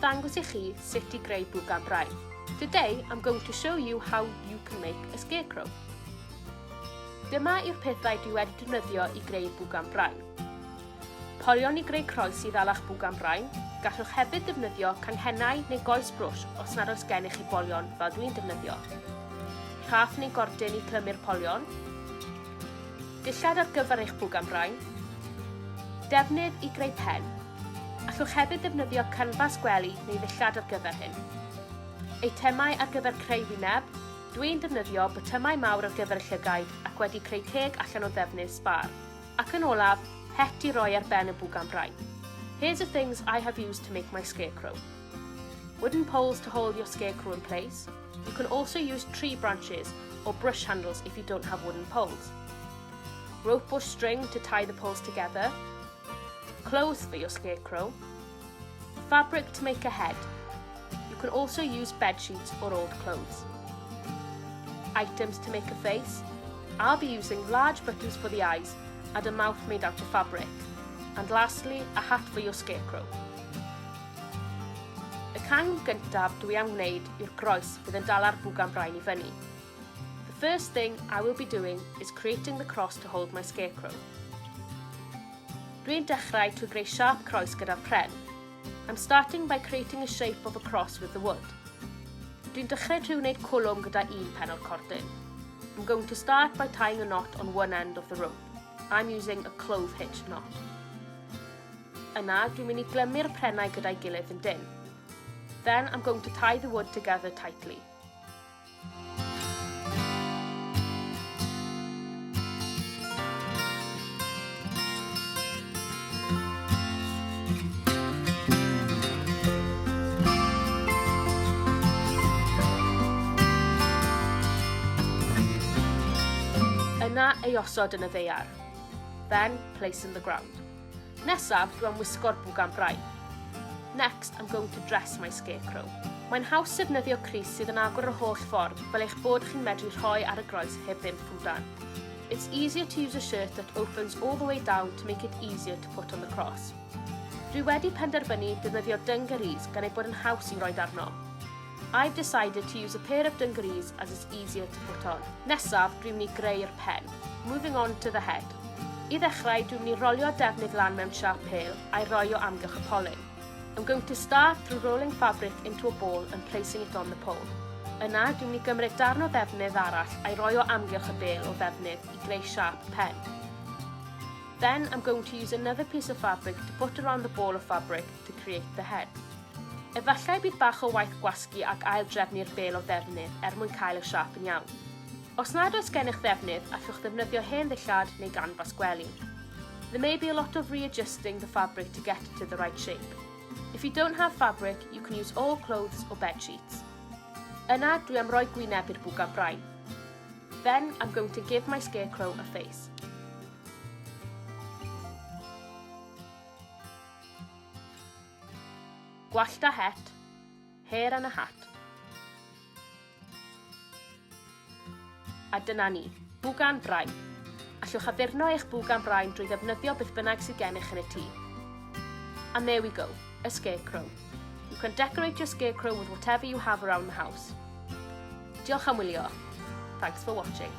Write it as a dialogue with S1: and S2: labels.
S1: ddangos i chi sut i greu bwgan brain. Today I'm going to show you how you can make a scarecrow. Dyma yw'r pethau dwi wedi defnyddio i greu'r bwgan brain. Polion i greu croes i ddala'ch bwgan brain, gallwch hefyd ddefnyddio canghennau neu goes brwsh os nad oes gennych chi bolion fel dwi'n defnyddio. Rhaff neu gordyn i clymu'r polion. Dillad ar gyfer eich bwgan brain. Defnydd i greu pen. Allwch hefyd ddefnyddio cynfas gwely neu ddillad ar gyfer hyn. Eitemau ar gyfer creu wyneb. Dwi'n defnyddio botymau mawr ar gyfer y llygaid ac wedi creu ceg allan o ddefnydd sbâr. Ac yn olaf, het i roi ar ben y bwgan brain. Here's the things I have used to make my scarecrow. Wooden poles to hold your scarecrow in place. You can also use tree branches or brush handles if you don't have wooden poles. Rope or string to tie the poles together. Clothes for your scarecrow. Fabric to make a head. You can also use bed sheets or old clothes. Items to make a face. I'll be using large buttons for the eyes and a mouth made out of fabric. And lastly, a hat for your scarecrow. Y cam gyntaf dwi am wneud yw'r groes fydd yn dala'r bwgan brain i fyny. The first thing I will be doing is creating the cross to hold my scarecrow. Dwi'n dechrau trwy greu siâp croes gyda'r pren. I'm starting by creating a shape of a cross with the wood. Dwi'n dechrau trwy wneud cwlwm gyda un pen o'r cordyn. I'm going to start by tying a knot on one end of the rope. I'm using a clove hitch knot. Yna, dwi'n mynd i glymu'r prennau gyda'i gilydd yn dynn. Then I'm going to tie the wood together tightly. Yna ei osod yn y ddaear. Then place in the ground. Nesaf, dwi am wisgo'r bwgan brain. Next, I'm going to dress my scarecrow. Mae'n haws defnyddio crys sydd yn agor yr holl ffordd fel eich bod chi'n medru rhoi ar y groes heb ddim ffwdan. It's easier to use a shirt that opens all the way down to make it easier to put on the cross. Dwi wedi penderfynu defnyddio dungarees gan ei bod yn haws i'w roid arno. I've decided to use a pair of dungarees as it's easier to put on. Nesaf, dwi'n mynd i greu'r pen. Moving on to the head. I ddechrau, dwi'n mynd i rolio defnydd lan mewn siâp pêl a'i roi o amgylch y polyn. I'm going to start through rolling fabric into a ball and placing it on the pole. Yna, dwi'n mynd i gymryd darn o ddefnydd arall a'i roi o amgylch y bêl o ddefnydd i greu siâp pen. Then, I'm going to use another piece of fabric to put around the ball of fabric to create the head. Efallai bydd bach o waith gwasgu ac ail-drefnu'r bêl o ddefnydd er mwyn cael y siâp yn iawn. Os nad oes gennych ddefnydd, allwch ddefnyddio hen ddillad neu ganfas gwely. There may be a lot of readjusting the fabric to get it to the right shape. If you don't have fabric, you can use old clothes or bed sheets. Yna, dwi am roi gwyneb i'r bwgan brain. Then, I'm going to give my scarecrow a face. Gwallt a het, hair and a hat. A dyna ni, bwgan brain. Allwch addurno eich bwgan brain drwy ddefnyddio beth bynnag sydd gennych yn y tŷ. And there we go, a scarecrow. You can decorate your scarecrow with whatever you have around the house. Diolch am wylio. Thanks for watching.